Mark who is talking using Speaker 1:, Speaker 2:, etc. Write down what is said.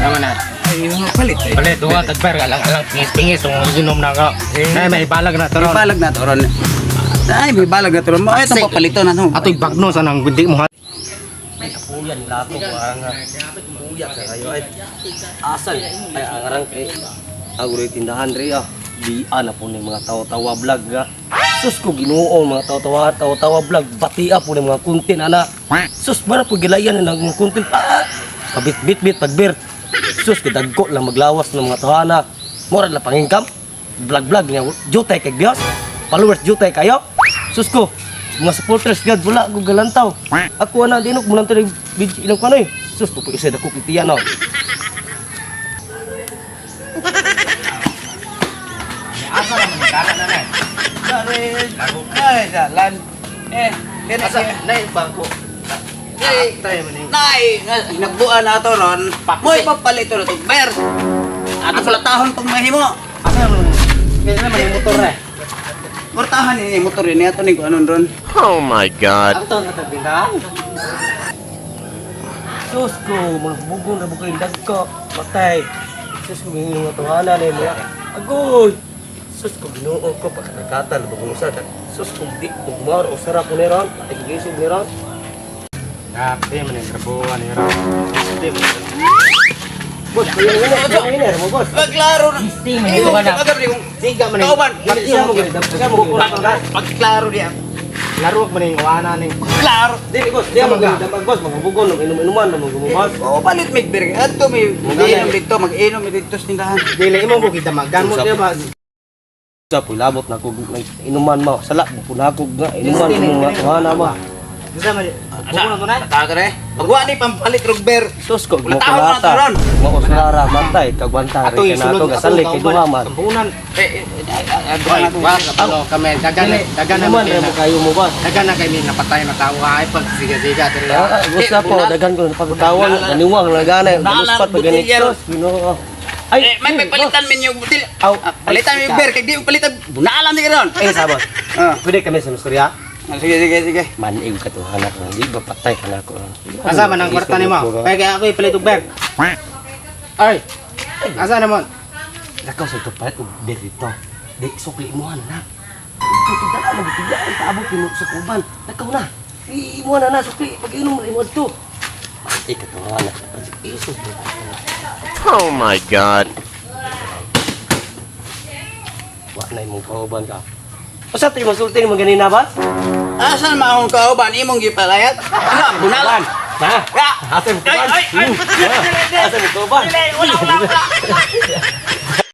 Speaker 1: Naman na.
Speaker 2: Ay, yung palit eh.
Speaker 1: Palit, duha, tagbar, alang-alang, pingis-pingis, kung inom na ka. Nay, may balag na taron.
Speaker 2: May balag na to ron. Ay, may balag na to ron. Ay, itong papalito na to.
Speaker 1: Ato'y bagno sa nang hindi mo. Kuya nilato ko ang kuya kayo ay asal ay ang arang kay agro tindahan re ah di ana po ni mga tawa-tawa vlog ah. Sus ko Ginoo, mga tawa-tawa tawa-tawa vlog batia po ni mga content ana. Sus bara po gilayan na ng content pa. Kabit-bit-bit pagbir. Sus kidagko lang maglawas ng mga tawhana. Mura lang pangingkam. Vlog vlog niya jutay kay Dios. Followers jutay kayo. Sus ko mga supporters god wala ko galantaw. Ako ana dinok mo lang to video ilang kanoy. Sus ko isa dako kitiyan no. Asa naman ni kala na nay?
Speaker 2: Ay, jalan. Eh, dili
Speaker 1: Asa
Speaker 2: siya.
Speaker 1: nay bangko.
Speaker 2: Ay,
Speaker 1: Tayo man ni.
Speaker 2: Nay, nagbuan na to ron. Mo'y papalito na to. Ber. Ato pala tahon pag mahimo.
Speaker 1: Asa naman ni? Kaya naman yung motor na.
Speaker 2: Portahan ini motor ini ato ni ko anon ron.
Speaker 3: Oh my God.
Speaker 1: Ang to natagbinan. Sus ko, mga bugon na bukoy dagko. Patay. Sus ko ginoo nga tuhanan eh mga. Agoy. Sus ko Ginoo ko pagkakatan bugon sa. Sus ko di ugmar o sarap ko ni ron. Patay gisog ni ron. Grabe man yung grabuan ni ron. Boss, kuya nga na, mo boss.
Speaker 2: Pagklaro na.
Speaker 1: Gising, man, ito ka na. Siga man.
Speaker 2: Kauban.
Speaker 1: Siya mo gid. Siya mo gid.
Speaker 2: Pagklaro diya.
Speaker 1: Laro man yung kuana ni.
Speaker 2: Klaro.
Speaker 1: Dili boss, di mo gid. Boss, magubugon ng inom-inuman na magumubas.
Speaker 2: Oo, palit mig beer. Ato may mag-inom dito, mag-inom dito sa tindahan.
Speaker 1: Dili imo mo gidamagan mo di ba? Sa pulabot na kog inuman mo, sala mo na kog nga inuman mo nga tuhana mo.
Speaker 2: Asa? Taga re. Pagwa ni pampalit rog beer.
Speaker 1: Sus ko mo
Speaker 2: Wala taon na
Speaker 1: kulata.
Speaker 2: to ron.
Speaker 1: Mo uslara matay kagwanta re kanato gasalik kay duha man.
Speaker 2: Eh, eh,
Speaker 4: Ano kami dagan dagan na
Speaker 1: Inuman re mo kayo mo ba?
Speaker 4: Dagan na kami napatay na tao ay pag siga-siga diri.
Speaker 1: Ah, gusto po dagan ko pagkatawang ganiwang na gani, galuspat pag ganit. Sus, Ginoo.
Speaker 2: Ay, eh, may palitan min yung butil.
Speaker 1: Aw,
Speaker 2: Ah, palitan mi beer kay di mo palitan. Bunalan ni ron.
Speaker 1: Eh, sabot.
Speaker 2: Ah,
Speaker 1: Pwede kami sa mistorya.
Speaker 2: sige sige sige.
Speaker 1: Manig ka tuhana ko, di ba patay ka na ako.
Speaker 4: Asa man ang kwarta nimo? Kay kay ako ipalit og bag. Ay. Asa naman?
Speaker 1: Lakaw sa ito palit og beer dito. Di sukli mo na. Ito dala na bigla ang paabot nimo sa kuban. Lakaw na. Imo na na sukli pag inom mo to. Ay katuwa na. Isus.
Speaker 3: Oh my God.
Speaker 1: Wa na imong kauban ka. Usa to imong sulti nimo ganina ba?
Speaker 2: Asan ma akong kauban imong gipalayat? Ano, bunalan.
Speaker 1: Ha?
Speaker 2: Ya.
Speaker 1: Asa imong kauban?
Speaker 2: Ay, ay, ay.
Speaker 1: Asa imong kauban?
Speaker 2: Wala, wala, wala.